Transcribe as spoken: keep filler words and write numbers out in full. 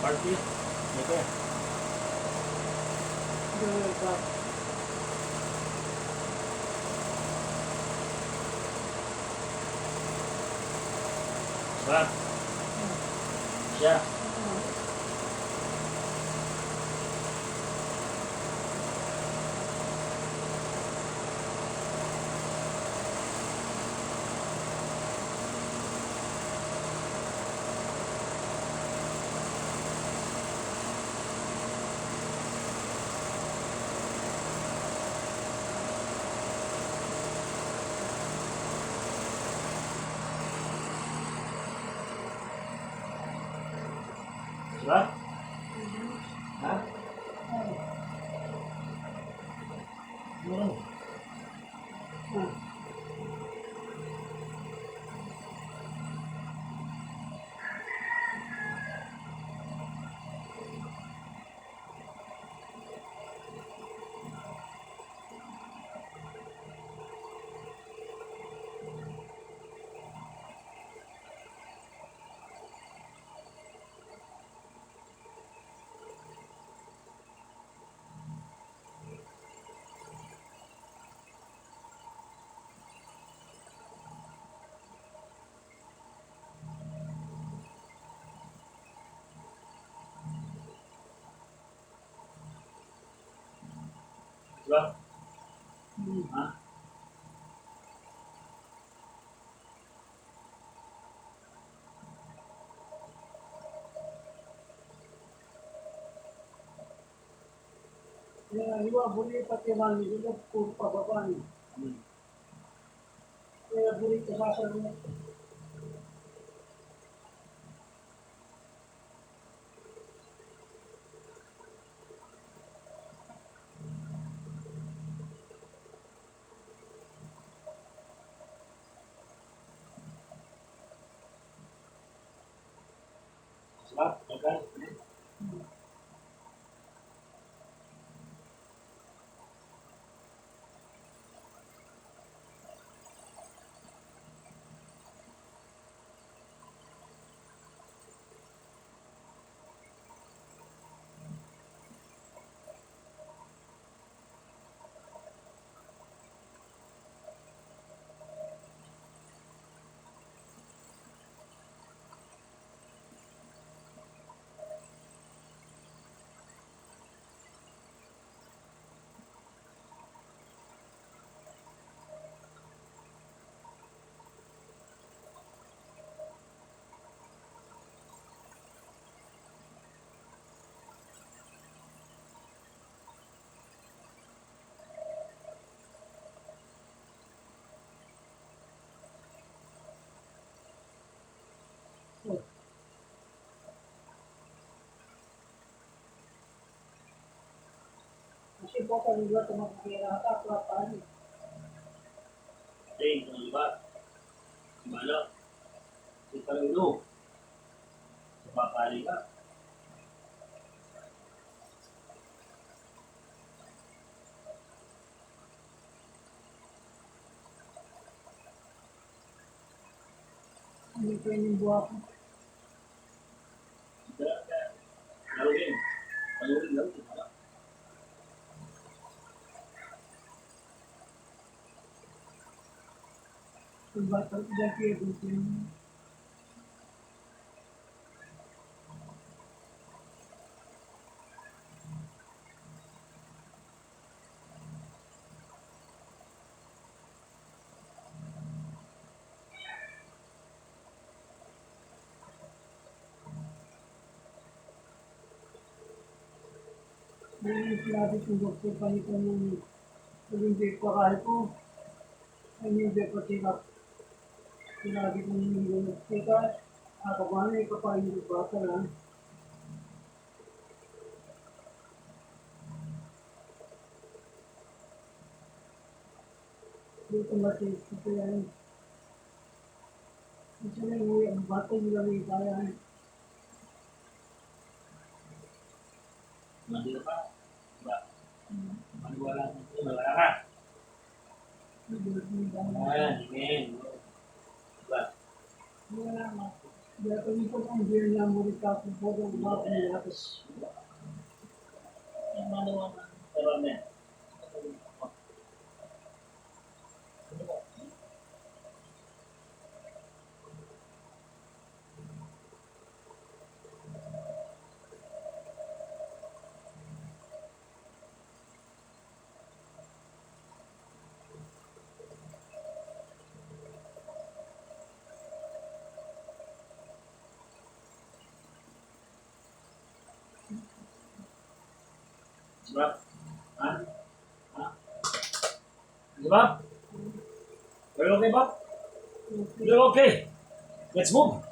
Party? Ito. Sarap. Siya. Diba? Ha? Ano? Diba? Hmm. Ha? Kaya iwa buri pati mani, iwa puri pababa ni. Hmm. Kaya buri ka sa sa. Sarap, tagal. Kasi po sa lugar sa mga pagkira ka, kuha pa rin. Hey, sa lugar. Malo. Sa Panginoon. Sa papali ka. Ano pa yung buha ko? Ang batang edad kaya gusto niya. Yung sinabi kong doktor, panitan ng sabihin ko, kahit ko, ay hindi ko tira. Sinabi kong hindi ko tira, ako ba na ikapain ko ba ka lang? Dito matiis ko yan. Ito na yung ang bata nila may kaya. Madira pa. Ba? Hmm. Maniwala ko sa'yo, wala ka. Hindi, hindi. Ayan, amen. Ba? Wala nga. Sebab, ha? Ha? Sebab? Are you okay, Bob? You're okay. Let's move.